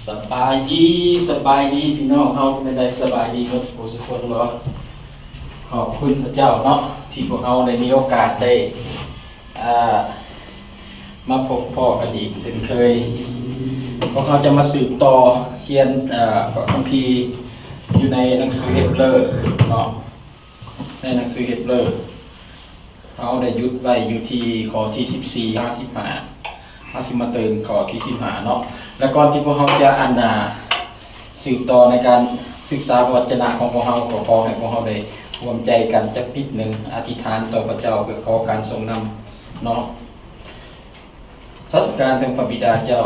ສະບາຍດີ, ສະບາຍດີພີ່ນ້ອງເຮົາ, ເປັນໃດສະບາຍດີເໝິດສູ່ຜູ້ສູ່ຄົນບໍ່? ຂອບຄຸນພະເຈົ້າເນາະ ທີ່ພວກເຮົາໄດ້ມີໂອກາດໄດ້ ອ່າ ມາພົບພໍ້ກັນອີກເຊັ່ນເຄີຍ. ພວກເຮົາຈະມາສືບຕໍ່ຮຽນ ເອີ ພະຄຳພີຢູ່ໃນໜັງສືເຮັບເຣີເນາະ, ໃນໜັງສືເຮັບເຣີ ເຮົາໄດ້ຢຸດໄວ້ຢູ່ທີ່ຂໍ້ທີສິບສີ່ຫາສິບຫ້າ, ເຮົາຊິມາເຕີມຂໍ້ທີສິບຫ້າເນາະ. ແລະ ກ່ອນທີ່ພວກເຮົາຈະ ອັນນ່າ ສືບຕໍ່ໃນການສຶກສາພະວັດຈະນະຂອງພວກເຮົາ, ກໍຂໍໃຫ້ພວກເຮົາໄດ້ຮ່ວມໃຈກັນຈັກນິດໜຶ່ງ, ອະທິຖານຕໍ່ພະເຈົ້າເພື່ອຂໍການຊົງນຳເນາະ. ສາທຸການເຖິງພະບິດາເຈົ້າ.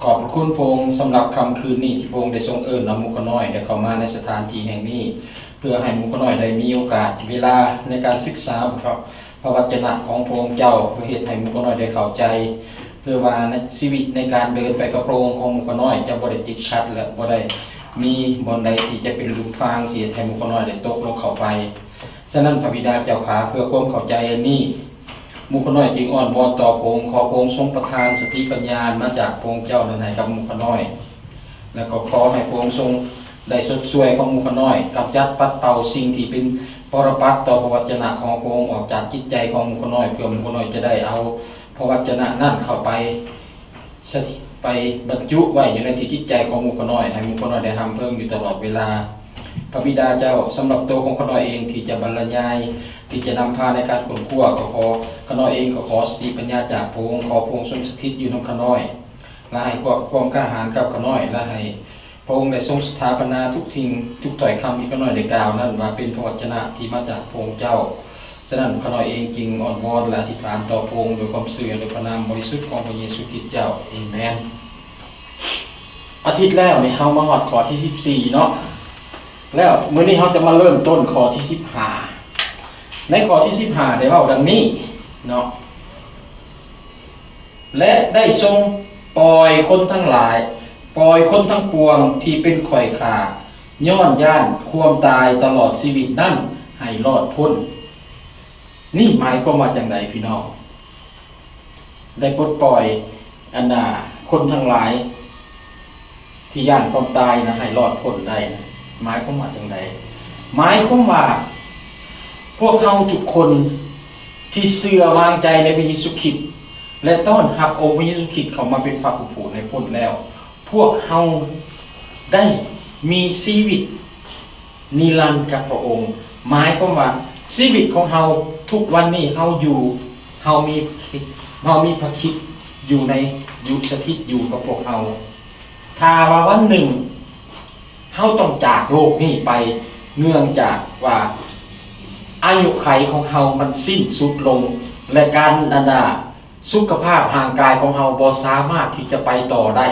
ຂອບພະຄຸນພະອົງສຳລັບຄ່ຳຄືນນີ້ ທີ່ພະອົງໄດ້ຊົງເອີ້ນເອົາໝູ່ຂ້ານ້ອຍໄດ້ເຂົ້າມາໃນສະຖານທີ່ແຫ່ງນີ້ ເພື່ອໃຫ້ໝູ່ຂ້ານ້ອຍໄດ້ມີໂອກາດເວລາໃນການສຶກສາພະ ພະວັດຈະນະຂອງພະອົງເຈົ້າ, ເພື່ອເຮັດໃຫ້ໝູ່ຂ້ານ້ອຍໄດ້ເຂົ້າໃຈ ເພື່ອວ່າໃນຊີວິດໃນການເດີນໄປກັບພະອົງຂອງໝູ່ຂ້ານ້ອຍຈະບໍ່ໄດ້ຕິດຂັດ ແລະ ບໍ່ໄດ້ມີບ່ອນໃດທີ່ຈະເປັນຫຼຸມພາງ ທີ່ເຮັດໃຫ້ໝູ່ຂ້ານ້ອຍໄດ້ຕົກລົງເຂົ້າໄປ. ສະນັ້ນ ພະບິດາເຈົ້າຂ້າ, ເພື່ອຄວາມເຂົ້າໃຈອັນນີ້ ໝູ່ຂ້ານ້ອຍຈຶ່ງອ້ອນວອນຕໍ່ພະອົງ, ຂໍພະອົງຊົງປະທານສະຕິປັນຍາມາຈາກພະອົງເຈົ້ານັ້ນໃຫ້ກັບໝູ່ຂ້ານ້ອຍ ແລະ ກໍຂໍໃຫ້ພະອົງຊົງໄດ້ຊົດຊ່ວຍຂອງໝູ່ຂ້ານ້ອຍ, ກຳຈັດປັດເປົ່າສິ່ງທີ່ເປັນປໍລະປັກຕໍ່ພະວັດຈະນະຂອງພະອົງອອກຈາກຈິດໃຈຂອງໝູ່ຂ້ານ້ອຍ, ເພື່ອໝູ່ຂ້ານ້ອຍຈະໄດ້ເອົາພະວັດຈະນະນັ້ນເຂົ້າໄປ ສະ ໄປບັນຈຸໄວ້ຢູ່ໃນທີ່ຈິດໃຈຂອງໝູ່ຂ້ານ້ອຍ, ໃຫ້ໝູ່ຂ້ານ້ອຍໄດ້ຮ່ຳເພິງຢູ່ຕະຫຼອດເວລາ. ພະບິດາເຈົ້າ, ສຳລັບໂຕຂອງຂ້ານ້ອຍເອງທີ່ຈະບັນລະຍາຍ, ທີ່ຈະນຳພາໃນການຄົ້ນຄວ້າ, ກໍຂໍ ຂ້ານ້ອຍເອງກໍຂໍສະຕິປັນຍາຈາກພະອົງ, ຂໍພະອົງຊົງສະຖິດຢູ່ນຳຂ້ານ້ອຍ ແລະ ໃຫ້ຄວາມ ຄວາມກ້າຫານກັບຂ້ານ້ອຍ, ແລະ ໃຫ້ ພະອົງໄດ້ຊົງສະຖາປະນາທຸກສິ່ງທຸກຖ້ອຍຄຳທີ່ຂ້ານ້ອຍໄດ້ກ່າວນັ້ນວ່າເປັນພະວັດຈະນະທີ່ມາຈາກພະອົງເຈົ້າ. ສະນັ້ນ ຂ້ານ້ອຍເອງຈຶ່ງອ້ອນວອນ ແລະ ອະທິຖານຕໍ່ພະອົງດ້ວຍຄວາມເຊື່ອໃນພະນາມບໍລິສຸດຂອງພະເຢຊູຄຣິດເຈົ້າ. ເອເມນ. ອາທິດແລ້ວນີ້ເຮົາມາຮອດຂໍ້ທີສິບສີ່ເນາະ, ແລ້ວມື້ນີ້ເຮົາຈະມາເລີ່ມຕົ້ນຂໍ້ທີສິບຫ້າ. ໃນຂໍ້ທີສິບຫ້າໄດ້ເວົ້າດັ່ງນີ້ເນາະ. ແລະ ໄດ້ຊົງປ່ອຍຄົນທັງຫຼາຍ, ປ່ອຍຄົນທັງປວງທີ່ເປັນຂ້ອຍຂ້າ, ຍ້ອນຢ້ານຄວາມຕາຍຕະຫຼອດຊີວິດນັ້ນໃຫ້ລອດພົ້ນ. ນີ້ໝາຍຄວາມວ່າຈັ່ງໃດພີ່ນ້ອງ? ໄດ້ປົດປ່ອຍ ອັນນ່າ ຄົນທັງຫຼາຍ ທີ່ຢ້ານຄວາມຕາຍນະ ໃຫ້ລອດພົ້ນໄດ້ນະ ໝາຍຄວາມວ່າຈັ່ງໃດ? ໝາຍຄວາມວ່າ ພວກເຮົາທຸກຄົນທີ່ເຊື່ອວາງໃຈໃນພະເຢຊູຄຣິດ ແລະ ຕ້ອນຮັບອົງພະເຢຊູຄຣິດເຂົ້າມາເປັນພະຜູ້ໂຜດໃຫ້ພົ້ນແລ້ວ, ພວກເຮົາໄດ້ມີຊີວິດນິລັນກັບພະອົງ. ໝາຍຄວາມວ່າ ຊີວິດຂອງເຮົາທຸກວັນນີ້ ເຮົາຢູ່ ເຮົາມີ ເຮົາມີພະຄຣິດຢູ່ໃນ ຢູ່ສະຖິດຢູ່ກັບພວກເຮົາ. ຖ້າວ່າວັນໜຶ່ງເຮົາຕ້ອງຈາກໂລກນີ້ໄປ ເນື່ອງຈາກວ່າອາຍຸໄຂຂອງເຮົາມັນສິ້ນສຸດລົງ ແລະ ການ ອັນນ່າ ສຸຂະພາບຮ່າງກາຍຂອງເຮົາບໍ່ສາມາດທີ່ຈະໄປຕໍ່ໄດ້,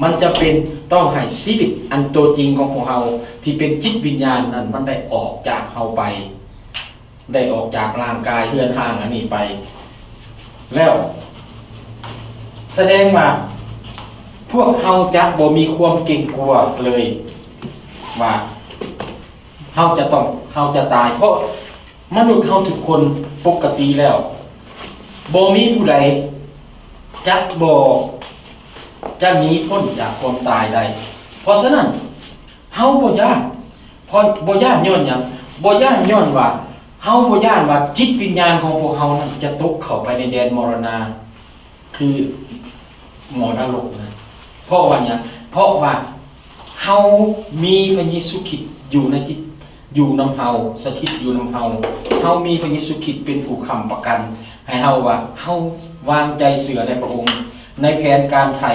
ມັນຈຳເປັນຕ້ອງໃຫ້ຊີວິດອັນຕົວຈິງຂອງພວກເຮົາ ທີ່ເປັນຈິດວິນຍານນັ້ນ ມັນໄດ້ອອກຈາກເຮົາໄປ. ໄດ້ອອກຈາກຮ່າງກາຍເຮືອນຮ່າງອັນນີ້ໄປແລ້ວ ສະແດງວ່າພວກເຮົາຈະບໍ່ມີຄວາມເກງກົວເລີຍວ່າເຮົາຈະຕ້ອງ ເຮົາຈະຕາຍ, ເພາະມະນຸດເຮົາທຸກຄົນປົກກະຕິແລ້ວ ບໍ່ມີຜູ້ໃດຈະບໍ່ ຈະໜີພົ້ນຈາກຄວາມຕາຍໄດ້. ເພາະສະນັ້ນ ເຮົາບໍ່ຢ້ານ. ເພາະບໍ່ຢ້ານຍ້ອນຫຍັງ? ບໍ່ຢ້ານຍ້ອນວ່າ ເຮົາບໍ່ຢ້ານວ່າຈິດວິນຍານຂອງພວກເຮົານັ້ນຈະຕົກເຂົ້າໄປໃນແດນມໍລະນະ ຄືໝໍນະລົກນະ. ເພາະວ່າຫຍັງ? ເພາະວ່າເຮົາມີພະເຢຊູຄຣິດຢູ່ໃນຈິດ ຢູ່ນຳເຮົາ, ສະຖິດຢູ່ນຳເຮົາ. ເຮົາມີພະເຢຊູຄຣິດເປັນຜູ້ຄ້ຳປະກັນໃຫ້ເຮົາວ່າ ເຮົາວາງໃຈເຊື່ອໃນພະອົງ, ໃນແຜນການໄຖ່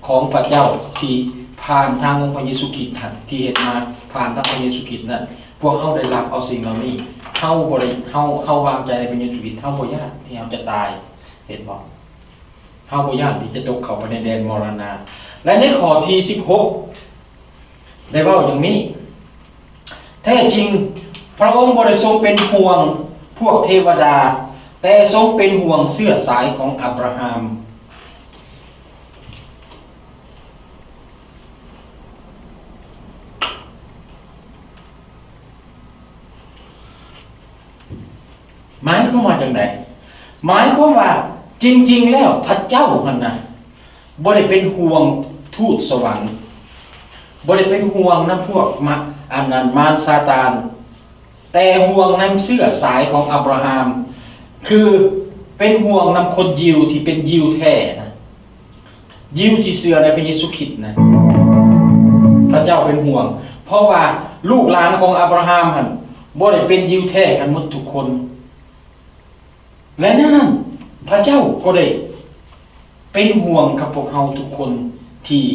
ຂອງພະເຈົ້າທີ່ຜ່ານທາງອົງພະເຢຊູຄຣິດຫັ້ນ ທີ່ເຮັດມາຜ່ານທາງພະເຢຊູຄຣິດນັ້ນ. ພວກເຮົາໄດ້ຮັບເອົາສິ່ງເຫຼົ່ານີ້. ເຮົາບໍ່ໄດ້ ເຮົາ ເຮົາວາງໃຈໃນພະເຢຊູຄຣິດ, ເຮົາບໍ່ຢ້ານທີ່ເຮົາຈະຕາຍ. ເຫັນບໍ່? ເຮົາບໍ່ຢ້ານທີ່ຈະຕົກເຂົ້າໄປໃນແດນມໍລະນະ. ແລະ ໃນຂໍ້ທີສິບຫົກ ໄດ້ເວົ້າຢ່າງນີ້, ແທ້ຈິງ ພະອົງບໍ່ໄດ້ຊົງເປັນຫ່ວງພວກເທວະດາ, ແຕ່ຊົງເປັນຫ່ວງເຊື້ອສາຍຂອງອາບຣາຮາມ. ໝາຍຄວາມວ່າຈັ່ງໃດ? ໝາຍຄວາມວ່າ ຈິງໆ ແລ້ວ ພະເຈົ້າຫັ້ນນະ ບໍ່ໄດ້ເປັນຫ່ວງທູດສະຫວັນ, ບໍ່ໄດ້ເປັນຫ່ວງນຳພວກມະ ອັນນັ້ນ ມານຊາຕານ, ແຕ່ຫ່ວງນຳເຊື້ອສາຍຂອງອາບຣາຮາມ, ຄືເປັນຫ່ວງນຳຄົນຢິວທີ່ເປັນຢິວແທ້ນະ, ຢິວທີ່ເຊື່ອໃນພະເຢຊູຄຣິດນະ, ພະເຈົ້າເປັນຫ່ວງ, ເພາະວ່າລູກຫຼານຂອງອາບຣາຮາມຫັ້ນ ບໍ່ໄດ້ເປັນຢິວແທ້ກັນໝົດທຸກຄົນ. ແລະ ໃນນັ້ນ ພະເຈົ້າກໍໄດ້ເປັນຫ່ວງກັບພວກເຮົາທຸກຄົນທີ່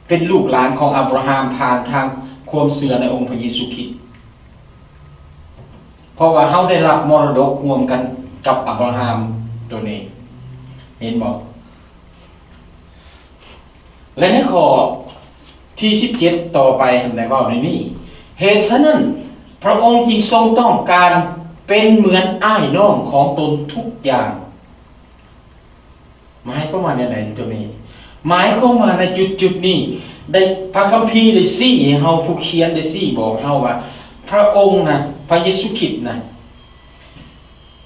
ເປັນລູກຫຼານຂອງອາບຣາຮາມ ຜ່ານທາງຄວາມເຊື່ອໃນອົງພະເຢຊູຄຣິດ, ເພາະວ່າເຮົາໄດ້ຮັບມໍລະດົກຮ່ວມກັນກັບອາບຣາຮາມໂຕນີ້. ເຫັນບໍ່? ແລະ ໃນຂໍ້ທີສິບເຈັດຕໍ່ໄປຫັ້ນໄດ້ເວົ້າໃນນີ້, ເຫດສະນັ້ນ ພະອົງຈຶ່ງຊົງຕ້ອງການເປັນເໝືອນອ້າຍນ້ອງຂອງຕົນທຸກຢ່າງ. ໝາຍຄວາມວ່າແນວໃດໂຕນີ້? ໝາຍຄວາມວ່າໃນຈຸດໆນີ້ ໄດ້ ພະຄຳພີໄດ້ຊີ້ໃຫ້ເຮົາ, ຜູ້ຂຽນໄດ້ຊີ້ບອກເຮົາວ່າ ພະອົງນະ, ພະເຢຊູຄຣິດນະ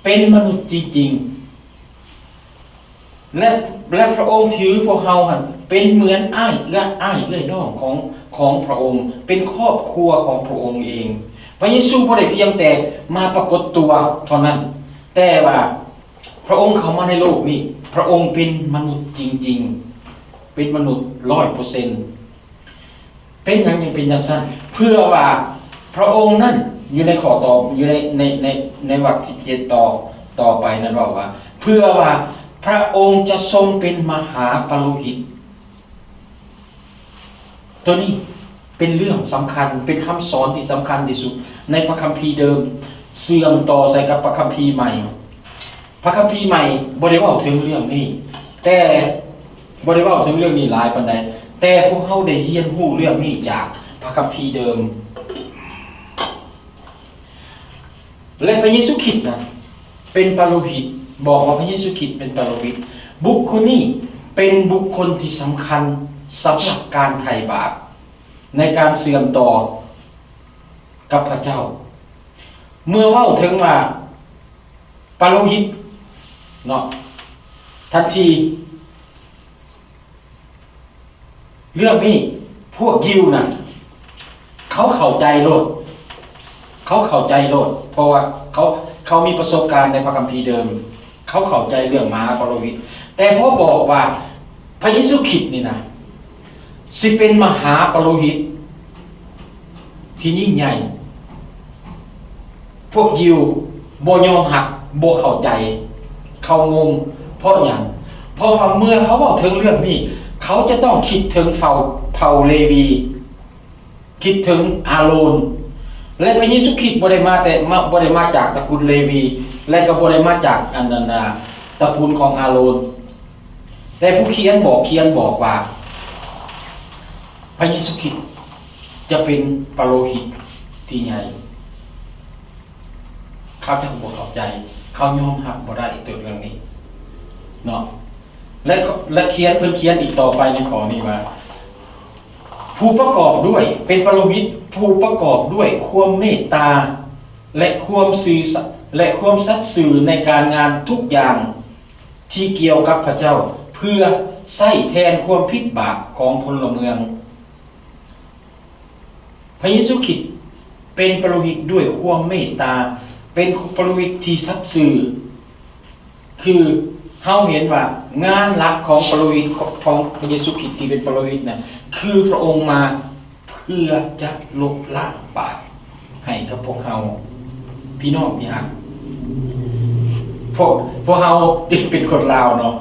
ເປັນມະນຸດຈິງໆ ແລະ ແລະ ພະອົງຖືພວກເຮົາຫັ້ນເປັນເໝືອນອ້າຍເອື້ອຍ, ອ້າຍເອື້ອຍນ້ອງຂອງ, ຂອງພະອົງ, ເປັນຄອບຄົວຂອງພະອົງເອງ. ພະເຢຊູບໍ່ໄດ້ພຽງແຕ່ມາປາກົດຕົວເທົ່ານັ້ນ, ແຕ່ວ່າພະອົງເຂົ້າມາໃນໂລກນີ້, ພະອົງເປັນມະນຸດຈິງໆ, ເປັນມະນຸດຮ້ອຍເປີເຊັນ. ເປັນຫຍັງຈຶ່ງເປັນຈັ່ງຊັ້ນ? ເພື່ອວ່າພະອົງນັ້ນ ຢູ່ໃນຂໍ້ຕໍ່ ຢູ່ໃນ, ໃນ, ໃນ, ໃນວັກສິບເຈັດຕໍ່, ຕໍ່ໄປນັ້ນເວົ້າວ່າ ເພື່ອວ່າພະອົງຈະຊົງເປັນມະຫາປະໂລຫິດ. ໂຕນີ້ເປັນເລື່ອງສຳຄັນ, ເປັນຄຳສອນທີ່ສຳຄັນທີ່ສຸດໃນພະຄຳພີເດີມ, ເຊື່ອມຕໍ່ໃສ່ກັບພະຄຳພີໃໝ່. ພະຄຳພີໃໝ່ບໍ່ໄດ້ເວົ້າເຖິງເລື່ອງນີ້, ແຕ່ ບໍ່ໄດ້ເວົ້າເຖິງເລື່ອງນີ້ຫຼາຍປານໃດ, ແຕ່ພວກເຮົາໄດ້ຮຽນຮູ້ເລື່ອງນີ້ຈາກພະຄຳພີເດີມ. ແລະ ພະເຢຊູຄຣິດນະ ເປັນປະໂລຫິດ, ບອກວ່າພະເຢຊູຄຣິດເປັນປະໂລຫິດ. ບຸກຄົນນີ້ເປັນບຸກຄົນທີ່ສຳຄັນສຳລັບການໄຖ່ບາບ, ໃນການເຊື່ອມຕໍ່ກັບພະເຈົ້າ. ເມື່ອເວົ້າເຖິງວ່າ ປະໂລຫິດເນາະ, ທັນທີເລື່ອງນີ້ ພວກຢິວນະ ເຂົາເຂົ້າໃຈໂລດ, ເຂົາເຂົ້າໃຈໂລດ, ເພາະວ່າເຂົາ, ເຂົາມີປະສົບການໃນພະຄຳພີເດີມ, ເຂົາເຂົ້າໃຈເລື່ອງມະຫາປະໂລຫິດ. ແຕ່ພໍບອກວ່າ ພະເຢຊູຄຣິດນີ້ນະ ຊິເປັນມະຫາປະໂລຫິດທີ່ຍິ່ງໃຫຍ່, ພວກຢິວບໍ່ຍອມຮັບ, ບໍ່ເຂົ້າໃຈ, ເຂົາງົງ. ເພາະຫຍັງ? ເພາະວ່າເມື່ອເຂົາເວົ້າເຖິງເລື່ອງນີ້, ເຂົາຈະຕ້ອງຄິດເຖິງເຜົ່າ, ເຜົ່າເລວີ, ຄິດເຖິງອາໂລນ. ແລະ ພະເຢຊູຄຣິດບໍ່ໄດ້ມາແຕ່, ມາ, ບໍ່ໄດ້ມາຈາກຕະກຸນເລວີ, ແລະ ກໍບໍ່ໄດ້ມາຈາກອັນນັ້ນນະ, ຕະກຸນຂອງອາໂລນ. ແຕ່ຜູ້ຂຽນບອກ, ຂຽນບອກວ່າ ພະເຢຊູຄຣິດຈະເປັນປະໂລຫິດທີ່ໃຫຍ່. ເຂົາເຈົ້າບໍ່ເຂົ້າໃຈ, ເຂົາຍອມຮັບບໍ່ໄດ້ໂຕເລື່ອງນີ້ເນາະ. ແລະ ແລະ ຂຽນ, ເພິ່ນຂຽນອີກຕໍ່ໄປໃນຂໍ້ນີ້ວ່າ ຜູ້ປະກອບດ້ວຍ, ເປັນປະໂລຫິດຜູ້ປະກອບດ້ວຍຄວາມເມດຕາ ແລະ ຄວາມຊື່ສະ, ແລະ ຄວາມສັດຊື່ໃນການງານທຸກຢ່າງທີ່ກ່ຽວກັບພະເຈົ້າ, ເພື່ອໃຊ້ແທນຄວາມຜິດບາບຂອງພົນລະເມືອງ. ພະເຢຊູຄຣິດເປັນປະໂລຫິດດ້ວຍຄວາມເມດຕາ, ເປັນປະໂລຫິດທີ່ສັດຊື່. ຄືເຮົາເຫັນວ່າງານຫຼັກຂອງປະໂລຫິດຂອງ, ຂອງພະເຢຊູຄຣິດທີ່ເປັນປະໂລຫິດນັ້ນ ຄືພະອົງມາເພື່ອຈະລົບລ້າງບາບໃຫ້ກັບພວກເຮົາ. ພີ່ນ້ອງທີ່ຮັກ, ພວກ, ພວກເຮົາທີ່ເປັນຄົນລາວເນາະ,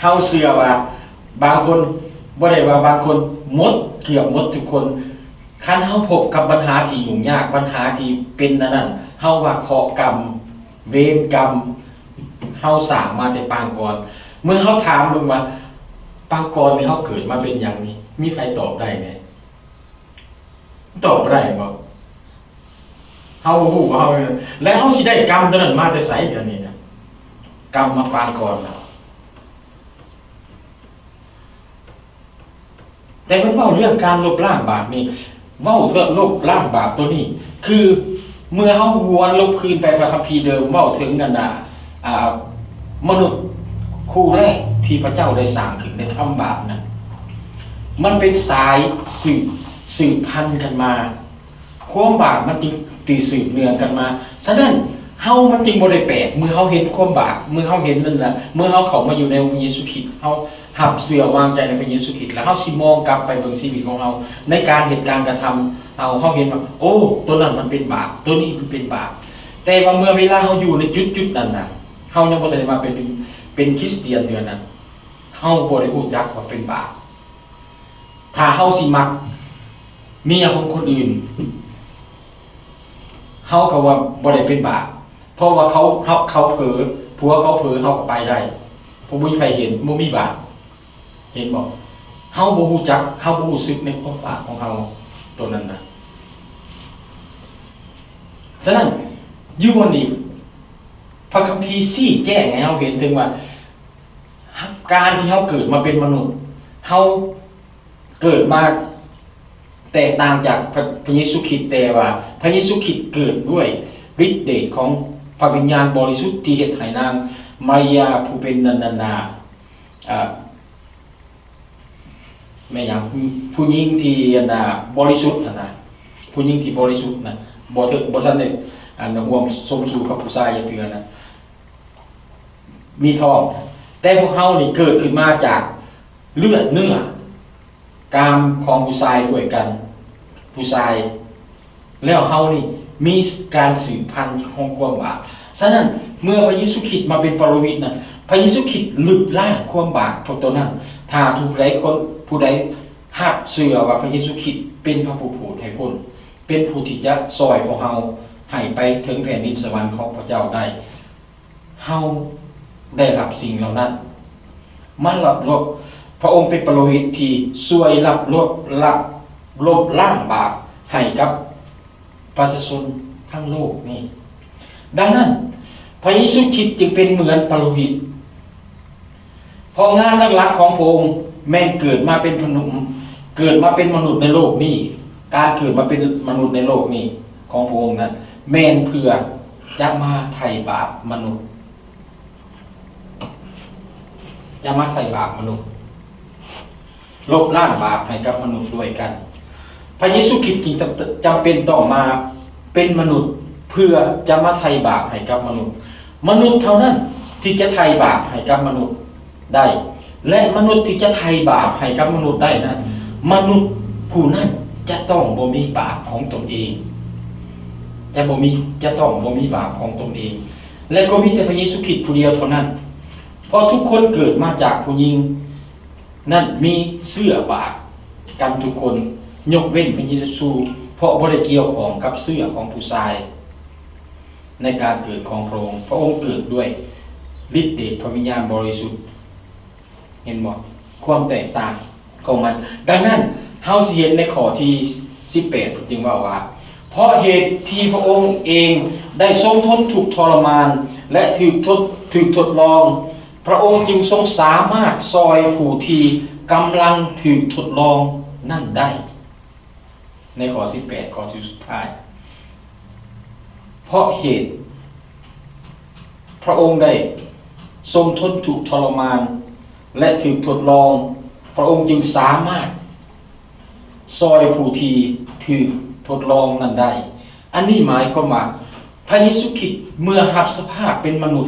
ເຮົາເຊື່ອວ່າບາງຄົນ, ບໍ່ໄດ້ວ່າບາງຄົນ, ໝົດ, ເກືອບໝົດທຸກຄົນ, ຄັນເຮົາພົບກັບບັນຫາທີ່ຫຍຸ້ງຍາກ, ບັນຫາທີ່ເປັນອັນນັ້ນ, ເຮົາວ່າເຄາະກຳ, ເວນກຳ, ເຮົາສ້າງມາແຕ່ປາງກ່ອນ. ເມື່ອເຮົາຖາມເບິ່ງວ່າ ປາງກ່ອນນີ້ເຮົາເກີດມາເປັນຫຍັງນີ້? ມີໃຜຕອບໄດ້ແດ່? ຕອບບໍ່ໄດ້ແມ່ນບໍ່? ເຮົາບໍ່ຮູ້ວ່າເຮົາ, ແລ້ວເຮົາຊິໄດ້ກຳໂຕນັ້ນມາແຕ່ໃສ? ດຽວນີ້ນະ ກຳມາປາງກ່ອນນະ. ແຕ່ເພິ່ນເວົ້າເລື່ອງການລົບລ້າງບາບນີ້, ເວົ້າເລື່ອງລົບລ້າງບາບໂຕນີ້ ຄືເມື່ອເຮົາຫວນລົບຄືນໄປພະຄຳພີເດີມ ເວົ້າເຖິງອັນນະ, ອາ, ມະນຸດຄູ່ແລກ ທີ່ພະເຈົ້າໄດ້ສ້າງຂຶ້ນ ໄດ້ທຳບາບນັ້ນ ມັນເປັນສາຍສືບ ສືບພັນກັນມາ. ຄວາມບາບມັນຈຶ່ງຕິດສືບເນື່ອງກັນມາ. ສະນັ້ນ ເຮົາ ມັນຈຶ່ງບໍ່ໄດ້ແປກ ເມື່ອເຮົາເຫັນຄວາມບາບ, ເມື່ອເຮົາເຫັນນັ້ນນະ, ເມື່ອເຮົາເຂົ້າມາຢູ່ໃນອົງພະເຢຊູຄຣິດ, ເຮົາຮັບເຊື່ອວາງໃຈໃນພະເຢຊູຄຣິດ ແລ້ວເຮົາຊິມອງກັບໄປເບິ່ງຊີວິດຂອງເຮົາ ໃນການເຮັດການກະທຳເຮົາ, ເຮົາເຫັນວ່າ ໂອ້ ໂຕນັ້ນມັນເປັນບາບ, ໂຕນີ້ມັນເປັນບາບ. ແຕ່ວ່າເມື່ອເວລາເຮົາຢູ່ໃນຈຸດໆນັ້ນນະ, ເຮົາຍັງບໍ່ທັນໄດ້ມາເປັນ ເປັນຄຣິສຕຽນເທື່ອນະ, ເຮົາບໍ່ໄດ້ຮູ້ຈັກວ່າເປັນບາບ. ຖ້າເຮົາຊິມັກເມຍຂອງຄົນອື່ນ, ເຮົາກໍວ່າບໍ່ໄດ້ເປັນບາບ, ເພາະວ່າເຂົາ ເຮົາ ເຂົາເຜີ, ຜົວເຂົາເຜີ, ເຮົາກໍໄປໄດ້, ເພາະບໍ່ມີໃຜເຫັນ, ບໍ່ມີບາບ. ເຫັນບໍ່? ເຮົາບໍ່ຮູ້ຈັກ, ເຮົາບໍ່ຮູ້ສຶກໃນຄວາມບາບຂອງເຮົາໂຕນັ້ນນະ. ສະນັ້ນ ຢູ່ບ່ອນນີ້ ພະຄຳພີຊີ້ແຈງໃຫ້ເຮົາເຫັນເຖິງວ່າ ການທີ່ເຮົາເກີດມາເປັນມະນຸດ, ເຮົາເກີດມາແຕກຕ່າງຈາກພະ ພະເຢຊູຄຣິດ, ແຕ່ວ່າພະເຢຊູຄຣິດເກີດດ້ວຍລິດເດດຂອງພະວິນຍານບໍລິສຸດ ທີ່ເຮັດໃຫ້ນາງມາລາຍາ ຜູ້ເປັນອັນນັ້ນນະ ເອີ ແມ່ນຫຍັງ ຜູ້ຍິງທີ່ອັນນ່າບໍລິສຸດຫັ້ນນະ, ຜູ້ຍິງທີ່ບໍລິສຸດນະ, ບໍ່ເຖິງ ບໍ່ທັນໄດ້ອັນຮ່ວມສົມສູ່ກັບຜູ້ຊາຍຈັກເທື່ອນະ ມີທ້ອງ. ແຕ່ພວກເຮົານີ້ເກີດຂຶ້ນມາຈາກເລືອດເນື້ອ ກາມຂອງຜູ້ຊາຍດ້ວຍກັນ, ຜູ້ຊາຍ ແລ້ວເຮົານີ້ມີການສືບພັນຂອງຄວາມບາບ. ສະນັ້ນ ເມື່ອພະເຢຊູຄຣິດມາເປັນປະໂລຫິດນັ້ນ, ພະເຢຊູຄຣິດລົບລ້າງຄວາມບາບພວກໂຕນັ້ນ. ຖ້າຜູ້ໃດຄົນ ຜູ້ໃດຮັບເຊື່ອວ່າພະເຢຊູຄຣິດເປັນພະຜູ້ໂຜດໃຫ້ພົ້ນ, ເປັນຜູ້ທີ່ຈະຊ່ອຍພວກເຮົາໃຫ້ໄປເຖິງແຜ່ນດິນສະຫວັນຂອງພະເຈົ້າໄດ້, ເຮົາໄດ້ຮັບສິ່ງເຫຼົ່ານັ້ນມາລັບລົບ. ພະອົງເປັນປະໂລຫິດທີ່ຊ່ວຍລັບລົບ ລັບ ລົບລ້າງບາບໃຫ້ກັບປະຊາຊົນທັງໂລກນີ້. ດັ່ງນັ້ນ ພະເຢຊູຄຣິດຈຶ່ງເປັນເໝືອນປະໂລຫິດ. ເພາະງານຫຼັກໆຂອງພະອົງແມ່ນເກີດມາເປັນມະນຸດ, ເກີດມາເປັນມະນຸດໃນໂລກນີ້, ການເກີດມາເປັນມະນຸດໃນໂລກນີ້ຂອງພະອົງນັ້ນ ແມ່ນເພື່ອຈະມາໄຖ່ບາບມະນຸດ, ຈະມາໄຖ່ບາບມະນຸດ. ລົບລ້າງບາບໃຫ້ກັບມະນຸດດ້ວຍກັນ. ພະເຢຊູຄຣິດຈຶ່ງຈຳ ຈຳເປັນຕ້ອງມາເປັນມະນຸດ ເພື່ອຈະມາໄຖ່ບາບໃຫ້ກັບມະນຸດ. ມະນຸດເທົ່ານັ້ນທີ່ຈະໄຖ່ບາບໃຫ້ກັບມະນຸດໄດ້ ແລະ ມະນຸດທີ່ຈະໄຖ່ບາບໃຫ້ກັບມະນຸດໄດ້ນັ້ນ, ມະນຸດຜູ້ນັ້ນຈະຕ້ອງບໍ່ມີບາບຂອງຕົນເອງ, ຈະບໍ່ມີ ຈະຕ້ອງບໍ່ມີບາບຂອງຕົນເອງ ແລະ ກໍມີແຕ່ພະເຢຊູຄຣິດຜູ້ດຽວເທົ່ານັ້ນ. ເພາະທຸກຄົນເກີດມາຈາກຜູ້ຍິງ ນັ້ນມີເຊື້ອບາບກັນທຸກຄົນ, ຍົກເວັ້ນພະເຢຊູ, ເພາະບໍ່ໄດ້ກ່ຽວຂ້ອງກັບເຊື້ອຂອງຜູ້ຊາຍໃນການເກີດຂອງພະອົງ. ພະອົງເກີດດ້ວຍລິດເດດພະວິນຍານບໍລິສຸດ. ເຫັນບໍ່? ຄວາມແຕກຕ່າງຂອງມັນ. ດັ່ງນັ້ນ ເຮົາຊິເຫັນໃນຂໍ້ທີສິບແປດ ເພິ່ນຈຶ່ງເວົ້າວ່າ ເພາະເຫດທີ່ພະອົງເອງໄດ້ຊົງທົນທຸກທໍລະມານ ແລະ ຖືກທົດ ຖືກທົດລອງ, ພະອົງຈຶ່ງຊົງສາມາດຊ່ອຍຜູ້ທີ່ກຳລັງຖືກທົດລອງນັ້ນໄດ້. ໃນຂໍ້ສິບແປດ ຂໍ້ທີ່ສຸດທ້າຍ, ເພາະເຫດພະອົງໄດ້ຊົງທົນທຸກທໍລະມານ ແລະ ຖືກທົດລອງ, ພະອົງຈຶ່ງສາມາດຊ່ອຍຜູ້ທີ່ຖືກທົດລອງນັ້ນໄດ້. ອັນນີ້ໝາຍຄວາມວ່າ ພະເຢຊູຄຣິດເມື່ອຮັບສະພາບເປັນມະນຸດ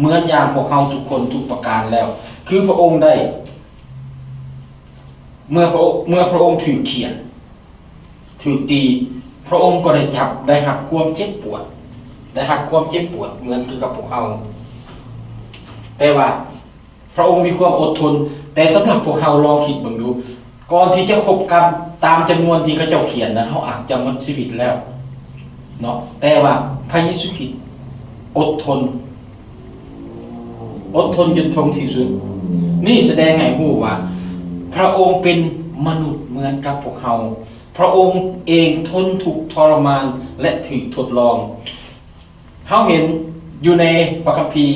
ເໝືອນຢ່າງພວກເຮົາທຸກຄົນທຸກປະການແລ້ວ, ຄືພະອົງໄດ້ ເມື່ອພະອົງ ເມື່ອພະອົງຖືກຂ້ຽນ, ຖືກຕີ, ພະອົງກໍໄດ້ຈັບ ໄດ້ຮັບຄວາມເຈັບປວດ, ໄດ້ຮັບຄວາມເຈັບປວດເໝືອນຄືກັບພວກເຮົາ. ແຕ່ວ່າ ພະອົງມີຄວາມອົດທົນ. ແຕ່ສຳລັບພວກເຮົາລອງຄິດເບິ່ງດູ, ກ່ອນທີ່ຈະຄົບກັບຕາມຈຳນວນທີ່ເຂົາເຈົ້າຂຽນນັ້ນ, ເຮົາອາດຈະໝົດຊີວິດແລ້ວເນາະ, ແຕ່ວ່າພະເຢຊູຄຣິດອົດທົນ, ອົດທົນຈົນເຖິງທີ່ສຸດ. ນີ້ສະແດງໃຫ້ຮູ້ວ່າພະອົງເປັນມະນຸດເໝືອນກັບພວກເຮົາ. ພະອົງເອງທົນທຸກທໍລະມານ ແລະ ຖືກທົດລອງ. ເຮົາເຫັນຢູ່ໃນພະຄຳພີ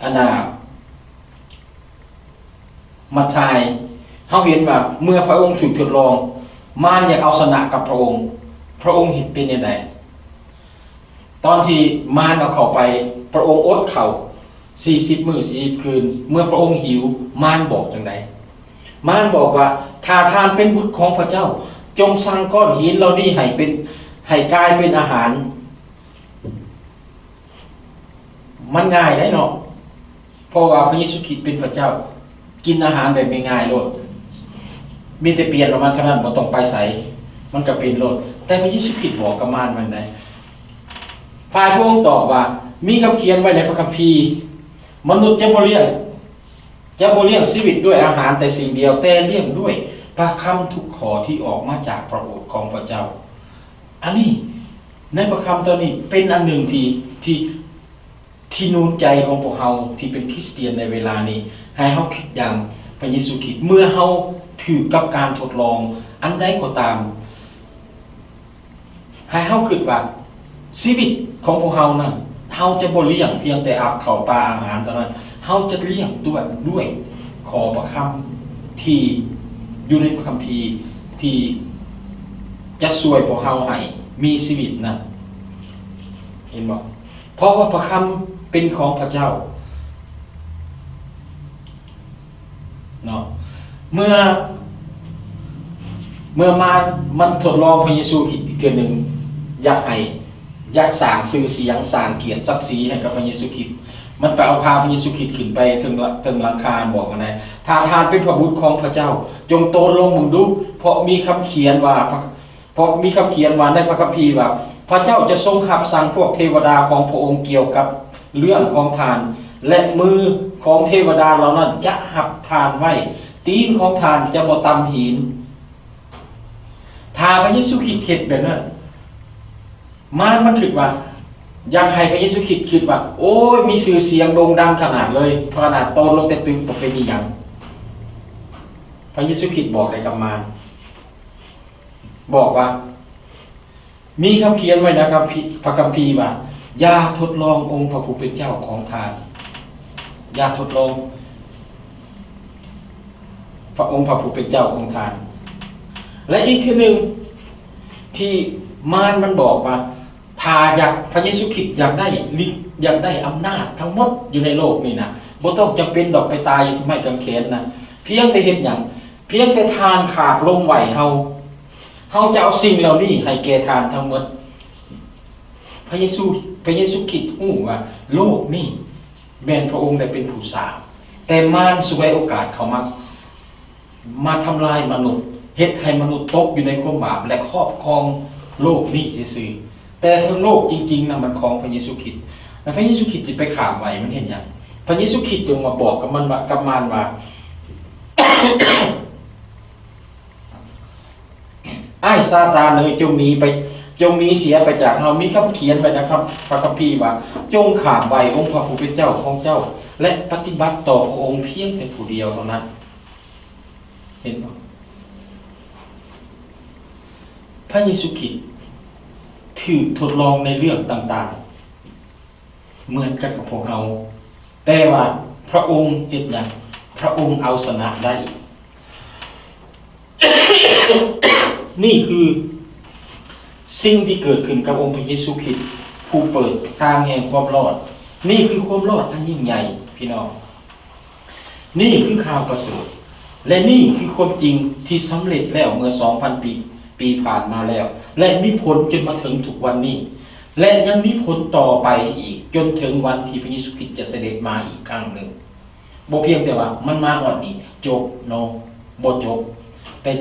ອັນນ່າ ມັດທາຍ, ເຮົາເຫັນວ່າເມື່ອພະອົງຖືກທົດລອງ, ມານຢາກເອົາຊະນະກັບພະອົງ, ພະອົງເຮັດເປັນແນວໃດ? ຕອນທີ່ມານເອົາເຂົ້າໄປ, ພະອົງອົດເຂົ້າ, ສີ່ສິບມື້ສີ່ສິບຄືນ, ເມື່ອພະອົງຫິວ, ມານບອກຈັ່ງໃດ? ມານບອກວ່າ, ຖ້າທ່ານເປັນບຸດຂອງພະເຈົ້າ, ຈົ່ງສັ່ງກ້ອນຫີນເຫຼົ່ານີ້ໃຫ້ເປັນ, ໃຫ້ກາຍເປັນອາຫານ. ມັນງ່າຍໄດ໋ເນາະ, ເພາະວ່າພະເຢຊູຄຣິດເປັນພະເຈົ້າ, ກິນອາຫານແບບງ່າຍໆໂລດ, ມີແຕ່ປ່ຽນອອກມາເທົ່ານັ້ນ, ບໍ່ຕ້ອງໄປໃສ, ມັນກະເປັນໂລດ. ແຕ່ພະເຢຊູຄຣິດບອກກັບມານວ່າໃດ? ຝ່າຍພະອົງຕອບວ່າ, ມີຄຳຂຽນໄວ້ໃນພະຄຳພີ, ມະນຸດຈະບໍ່ລ້ຽງ, ຈະບໍ່ລ້ຽງຊີວິດດ້ວຍອາຫານແຕ່ສິ່ງດຽວ, ແຕ່ລ້ຽງດ້ວຍພະຄຳທຸກຂໍ້ທີ່ອອກມາຈາກພະໂອດຂອງພະເຈົ້າ. ອັນນີ້, ໃນພະຄຳຕອນນີ້ເປັນອັນໜຶ່ງທີ່, ທີ່, ທີ່ໜູນໃຈຂອງພວກເຮົາທີ່ເປັນຄຣິສຕຽນໃນເວລານີ້, ໃຫ້ເຮົາຄິດຢ່າງພະເຢຊູຄຣິດ ເມື່ອເຮົາຖືກກັບການທົດລອງອັນໃດກໍຕາມ, ໃຫ້ເຮົາຄິດວ່າຊີວິດຂອງພວກເຮົານັ້ນ, ເຮົາຈະບໍ່ລ້ຽງພຽງແຕ່ອັບເຂົ້າປາອາຫານເທົ່ານັ້ນ, ເຮົາຈະລ້ຽງດ້ວຍ, ດ້ວຍຂໍ້ພະຄຳທີ່ຢູ່ໃນພະຄຳພີ ທີ່ຈະຊ່ວຍພວກເຮົາໃຫ້ມີຊີວິດນັ້ນ. ເຫັນບໍ່? ເພາະວ່າພະຄຳເປັນຂອງພະເຈົ້າເນາະ. ເມື່ອ, ເມື່ອມານ, ມັນທົດລອງພະເຢຊູຄຣິດອີກເທື່ອໜຶ່ງ, ຢາກໃຫ້, ຢາກສ້າງຊື່ສຽງ, ສ້າງກຽດສັກສີໃຫ້ກັບພະເຢຊູຄຣິດ. ມັນໄປເອົາພາພະເຢຊູຄຣິດຂຶ້ນໄປເທິງ, ເທິງຫຼັງຄາ, ບອກວ່າໃດ? ຖ້າທ່ານເປັນພະບຸດຂອງພະເຈົ້າ, ຈົ່ງໂຕນລົງເບິ່ງດູ, ເພາະມີຄຳຂຽນວ່າ, ເພາະມີຄຳຂຽນວ່າໃນພະຄຳພີວ່າ, ພະເຈົ້າຈະຊົງຮັບສັ່ງພວກເທວະດາຂອງພະອົງກ່ຽວກັບເລື່ອງຂອງທ່ານ, ແລະ ມືຂອງເທວະດາເຫຼົ່ານັ້ນຈະຮັບທ່ານໄວ້, ຕີນຂອງທ່ານຈະບໍ່ຕຳຫີນ. ຖ້າພະເຢຊູຄຣິດເຮັດແບບນັ້ນ, ມານມັນຄິດວ່າ, ຢາກໃຫ້ພະເຢຊູຄຣິດຄິດວ່າ, ໂອ້ຍ, ມີຊື່ສຽງໂດ່ງດັງຂະໜາດເລີຍ, ຂະໜາດໂຕນລົງແຕ່ຕຶກບໍ່ເປັນອີ່ຫຍັງ. ພະເຢຊູຄຣິດບອກໄດ້ກັບມານ, ບອກວ່າ, ມີຄຳຂຽນໄວ້ໃນຄຳພີ, ພະຄຳພີວ່າ, ຢ່າທົດລອງອົງພະຜູ້ເປັນເຈົ້າຂອງທ່ານ, ຢ່າທົດລອງພະອົງພະຜູ້ເປັນເຈົ້າຂອງທ່ານ. ແລະ ອີກເທື່ອໜຶ່ງທີ່ມານມັນບອກວ່າ, ຖ້າຢາກ, ພະເຢຊູຄຣິດຢາກໄດ້ລິດ, ຢາກໄດ້ອຳນາດທັງໝົດຢູ່ໃນໂລກນີ້ນະ, ບໍ່ຕ້ອງຈຳເປັນດອກໄປຕາຍຢູ່ທີ່ໄມ້ກາງເຂນນະ. ພຽງແຕ່ເຮັດຫຍັງ? ພຽງແຕ່ທ່ານຂາບລົມໄຫວ້ເຮົາ, ເຮົາຈະເອົາສິ່ງເຫຼົ່ານີ້ໃຫ້ແກ່ທ່ານທັງໝົດ. ພະເຢຊູ, ພະເຢຊູຄຣິດຮູ້ວ່າໂລກນີ້ແມ່ນພະອົງໄດ້ເປັນຜູ້ສ້າງ, ແຕ່ມານສວຍໂອກາດເຂົ້າມາ, ມາທຳລາຍມະນຸດ, ເຮັດໃຫ້ມະນຸດຕົກຢູ່ໃນຄວາມບາບ ແລະ ຄອບຄອງໂລກນີ້ຊື່ໆ. ແຕ່ເທິງໂລກຈິງໆນະ ມັນຂອງພະເຢຊູຄຣິດ. ແລະ ພະເຢຊູຄຣິດຊິໄປຂາບໄຫວ້ມັນເຮັດຫຍັງ? ພະເຢຊູຄຣິດຈຶ່ງມາບອກກັບມັນວ່າ, ກັບມານວ່າ, ອ້າຍຊາຕານເອີຍ, ຈົ່ງໜີໄປ, ຈົ່ງໜີເສຍໄປຈາກເຮົາ. ມີຄຳຂຽນໄວ້ໃນຄຳ, ພະຄຳພີວ່າ, ຈົ່ງຂາບໄຫວ້ອົງພະຜູ້ເປັນເຈົ້າຂອງເຈົ້າ ແລະ ປະຕິບັດຕໍ່ພະອົງພຽງແຕ່ຜູ້ດຽວເທົ່ານັ້ນ. ເຫັນບໍ່? ພະເຢຊູຄຣິດຖືກທົດລອງໃນເລື່ອງຕ່າງໆ ເໝືອນກັນກັບພວກເຮົາ, ແຕ່ວ່າພະອົງເຮັດຫຍັງ? ພະອົງເອົາຊະນະໄດ້. ນີ້ຄືສິ່ງທີ່ເກີດຂຶ້ນກັບອົງພະເຢຊູຄຣິດ, ຜູ້ເປີດທາງແຫ່ງຄວາມລອດ. ນີ້ຄືຄວາມລອດອັນຍິ່ງໃຫຍ່, ພີ່ນ້ອງ. ນີ້ຄືຂ່າວປະເສີດ ແລະ ນີ້ຄືຄວາມຈິງທີ່ສຳເລັດແລ້ວເມື່ອສອງພັນປີ, ປີຜ່ານມາແລ້ວ ແລະ ມີຜົນຈົນມາເຖິງທຸກວັນນີ້ ແລະ ຍັງມີຜົນຕໍ່ໄປອີກຈົນເຖິງວັນທີ່ພະເຢຊູຄຣິດຈະສະເດັດມາອີກຄັ້ງໜຶ່ງ. ບໍ່ພຽງແຕ່ວ່າມັນມາຮອດນີ້ຈົບ, no, ບໍ່ຈົບ, ແຕ່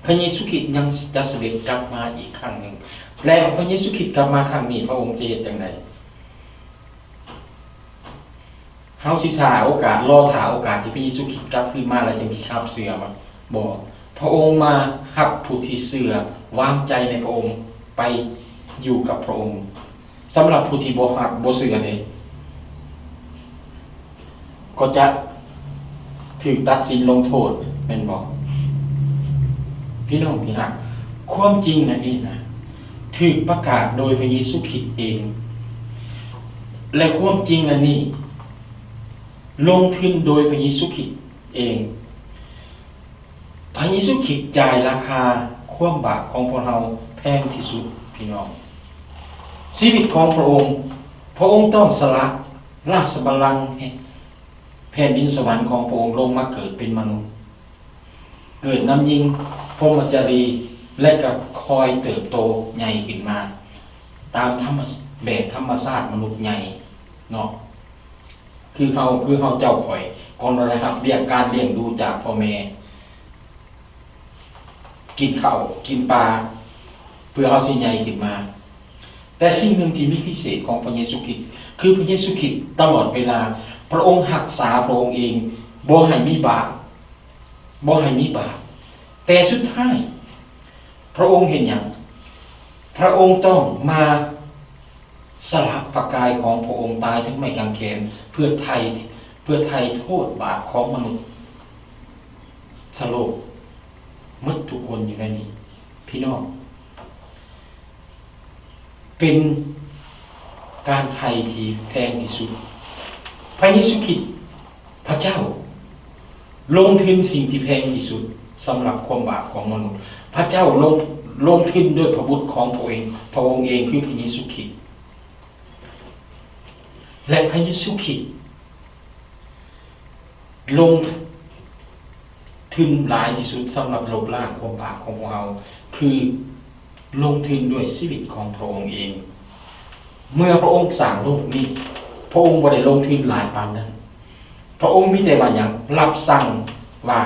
ພະເຢຊູຄຣິດຍັງຈະສະເດັດກັບມາອີກຄັ້ງໜຶ່ງ. ແລະ ພະເຢຊູຄຣິດກັບມາຄັ້ງນີ້ ພະອົງຈະເຮັດຈັ່ງໃດ? ເຮົາຊິຖ້າໂອກາດ, ລໍຖ້າໂອກາດທີ່ພະເຢຊູຄຣິດກັບຄືນມາແລ້ວຈຶ່ງຊິຮັບເຊື່ອບໍ່? ບໍ່. ພະອົງມາຮັບຜູ້ທີ່ເຊື່ອວາງໃຈໃນພະອົງໄປຢູ່ກັບພະອົງ. ສຳລັບຜູ້ທີ່ບໍ່ຮັບ, ບໍ່ເຊື່ອເດ, ກໍຈະຖືກຕັດສິນລົງໂທດ, ແມ່ນບໍ່? ພີ່ນ້ອງທີ່ຮັກ, ຄວາມຈິງອັນນີ້ນະ ຖືກປະກາດໂດຍພະເຢຊູຄຣິດເອງ ແລະ ຄວາມຈິງອັນນີ້ລົງທຶນໂດຍພະເຢຊູຄຣິດເອງ. ພະເຢຊູຄຣິດຈ່າຍລາຄາຄວາມບາບຂອງພວກເຮົາແພງທີ່ສຸດ, ພີ່ນ້ອງ. ຊີວິດຂອງພະອົງ, ພະອົງຕ້ອງສະຫຼະລາຊະບັນລັງ ແຜ່ນດິນສະຫວັນຂອງພະອົງລົງມາເກີດເປັນມະນຸດ, ເກີດນຳຍິງພົມມະຈາລີ ແລະ ກໍຄ່ອຍເຕີບໂຕໃຫຍ່ຂຶ້ນມາຕາມທຳມະ ແບບທຳມະຊາດມະນຸດໃຫຍ່ເນາະ. ຄືເຮົາ ຄືເຮົາເຈົ້າຂ້ອຍກໍໄດ້ຮັບວຽກການລ້ຽງດູຈາກພໍ່ແມ່ ກິນເຂົ້າກິນປາ ເພື່ອເຮົາຊິໃຫຍ່ຂຶ້ນມາ. ແຕ່ສິ່ງໜຶ່ງທີ່ມີພິເສດຂອງພະເຢຊູຄຣິດ ຄືພະເຢຊູຄຣິດຕະຫຼອດເວລາ ພະອົງຮັກສາພະອົງເອງບໍ່ໃຫ້ມີບາບ ບໍ່ໃຫ້ມີບາບ. ແຕ່ສຸດທ້າຍພະອົງເຮັດຫຍັງ? ພະອົງຕ້ອງມາ ສະຫຼະພະກາຍຂອງພະອົງຕາຍເທິງໄມ້ກາງເຂນ ເພື່ອໄຖ່ ເພື່ອໄຖ່ໂທດບາບຂອງມະນຸດສະໂລກ ໝົດທຸກຄົນຢູ່ໃນນີ້. ພີ່ນ້ອງ ເປັນການໄຖ່ທີ່ແພງທີ່ສຸດ. ພະເຢຊູຄຣິດ ພະເຈົ້າລົງທຶນສິ່ງທີ່ແພງທີ່ສຸດສຳລັບຄວາມບາບຂອງມະນຸດ. ພະເຈົ້າລົງ ລົງທຶນດ້ວຍພະບຸດຂອງພະອົງ ພະອົງເອງ ຄືພະເຢຊູຄຣິດ ແລະ ພະເຢຊູຄຣິດລົງທຶນຫຼາຍທີ່ສຸດສຳລັບລົບລ້າງຄວາມບາບຂອງພວກເຮົາ ຄື ລົງທຶນດ້ວຍຊີວິດຂອງພະອົງເອງ. ເມື່ອພະອົງສ້າງໂລກນີ້ ພະອົງບໍ່ໄດ້ລົງທຶນຫຼາຍປານນັ້ນ. ພະອົງມີແຕ່ວ່າຫຍັງ? ຮັບສັ່ງວ່າ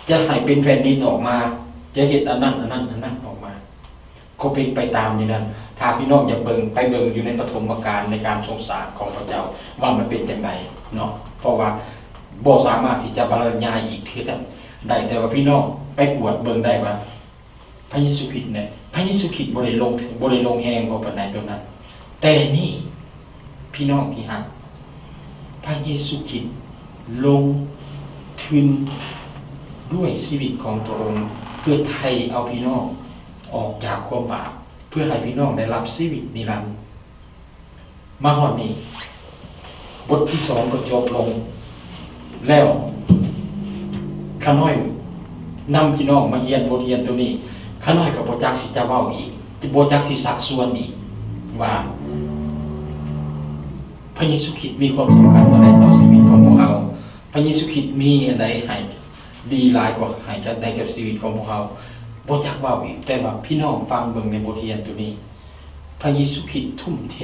ຈະໃຫ້ເປັນແຜ່ນດິນອອກມາ, ຈະເຮັດອັນນັ້ນ ອັນນັ້ນ ອັນນັ້ນອອກມາ. ກໍເປັນໄປຕາມຢູ່ນັ້ນ. ຖ້າພີ່ນ້ອງຢາກເບິ່ງ, ໄປເບິ່ງຢູ່ໃນປະຖົມມະການໃນການຊົງສ້າງຂອງພະເຈົ້າວ່າມັນເປັນຈັ່ງໃດເນາະ, ເພາະວ່າບໍ່ສາມາດທີ່ຈະບັນລະຍາຍອີກເທື່ອໄດ້, ແຕ່ວ່າພີ່ນ້ອງໄປກວດເບິ່ງໄດ້ວ່າ ພະເຢຊູຄຣິດເນຍ ພະເຢຊູຄຣິດບໍ່ໄດ້ລົງ ບໍ່ໄດ້ລົງແຮງພໍປານໃດຕົວນັ້ນ. ແຕ່ນີ້ ພີ່ນ້ອງທີ່ຮັກ, ພະເຢຊູຄຣິດລົງທຶນດ້ວຍຊີວິດຂອງພະອົງ ເພື່ອໄຖ່ເອົາພີ່ນ້ອງອອກຈາກຄວາມບາບ, ເພື່ອໃຫ້ພີ່ນ້ອງໄດ້ຮັບຊີວິດນິລັນ. ມາຮອດນີ້ ບົດທີສອງກໍຈົບລົງແລ້ວ. ຂ້ານ້ອຍນຳພີ່ນ້ອງມາຮຽນບົດຮຽນໂຕນີ້, ຂ້ານ້ອຍກໍບໍ່ຈັກຊິຈະເວົ້າອີກ, ບໍ່ຈັກຊິຊັກຊວນອີກວ່າ ພະເຢຊູຄຣິດມີຄວາມສຳຄັນອັນໃດຕໍ່ຊີວິດຂອງພວກເຮົາ? ພະເຢຊູຄຣິດມີອັນໃດໃຫ້ດີຫຼາຍກວ່າໃຫ້ກັບ ໃນກັບຊີວິດຂອງພວກເຮົາ? ບໍ່ຈັກເວົ້າອີກ, ແຕ່ວ່າພີ່ນ້ອງຟັງເບິ່ງໃນບົດຮຽນໂຕນີ້, ພະເຢຊູຄຣິດທຸ່ມເທ,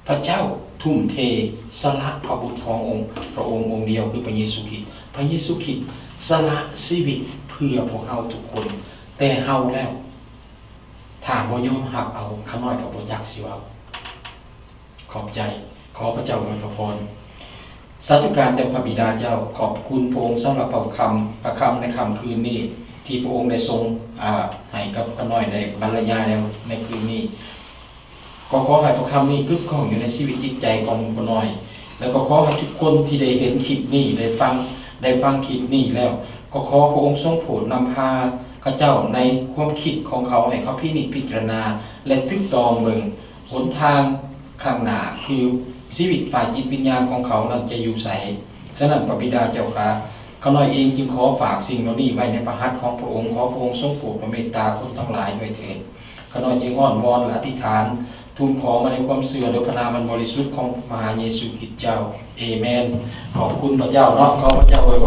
ພະເຈົ້າທຸ່ມເທສະຫຼະພະບຸດຂອງອົງ ພະອົງອົງດຽວ ຄືພະເຢຊູຄຣິດ. ພະເຢຊູຄຣິດສະຫຼະຊີວິດເພື່ອພວກເຮົາທຸກຄົນ, ແຕ່ເຮົາແລ້ວ ຖ້າບໍ່ຍອມຮັບເອົາ, ຂ້ານ້ອຍກໍບໍ່ຈັກຊິເວົ້າ. ຂອບໃຈ. ຂໍພະເຈົ້າອວຍພະພອນ. ສາທຸການແດ່ພະບິດາເຈົ້າ, ຂອບຄຸນພະອົງສຳລັບພະຄຳ, ພະຄຳໃນຄ່ຳຄືນນີ້ ທີ່ພະອົງໄດ້ຊົງ, ອາ, ໃຫ້ກັບຂ້ານ້ອຍໄດ້ບັນລະຍາຍແລ້ວໃນຄືນນີ້. ກໍຂໍໃຫ້ພະຄຳນີ້ກຶກກ້ອງຢູ່ໃນຊີວິດຈິດໃຈຂອງຂ້ານ້ອຍ, ແລ້ວກໍຂໍໃຫ້ທຸກຄົນທີ່ໄດ້ເຫັນຄລິບນີ້, ໄດ້ຟັງ, ໄດ້ຟັງຄລິບນີ້ແລ້ວ, ກໍຂໍພະອົງຊົງໂປດນຳພາເຂົາເຈົ້າໃນຄວາມຄິດຂອງເຂົາ, ໃຫ້ເຂົາພິນິດພິຈາລະນາ ແລະ ຕຶກຕອງເບິ່ງ ຫົນທາງຂ້າງໜ້າ ຄືຊີວິດຝ່າຍຈິດວິນຍານຂອງເຂົານັ້ນຈະຢູ່ໃສ. ສະນັ້ນ ພະບິດາເຈົ້າຂ້າ, ຂ້ານ້ອຍເອງຈຶ່ງຂໍຝາກສິ່ງເຫຼົ່ານີ້ໄວ້ໃນພະຫັດຂອງພະອົງ, ຂໍພະອົງຊົງໂປດພະເມດຕາຄົນທັງຫຼາຍດ້ວຍເທີ້ນ. ຂ້ານ້ອຍຈຶ່ງອ້ອນວອນ ແລະ ອະທິຖານ ທູນຂໍມາໃນຄວາມເຊື່ອ ໂດຍພະນາມອັນບໍລິສຸດຂອງພະມະຫາເຢຊູຄຣິດເຈົ້າ. ເອເມນ. ຂອບຄຸນພະເຈົ້າເນາະ, ຂໍພະເຈົ້າອວຍ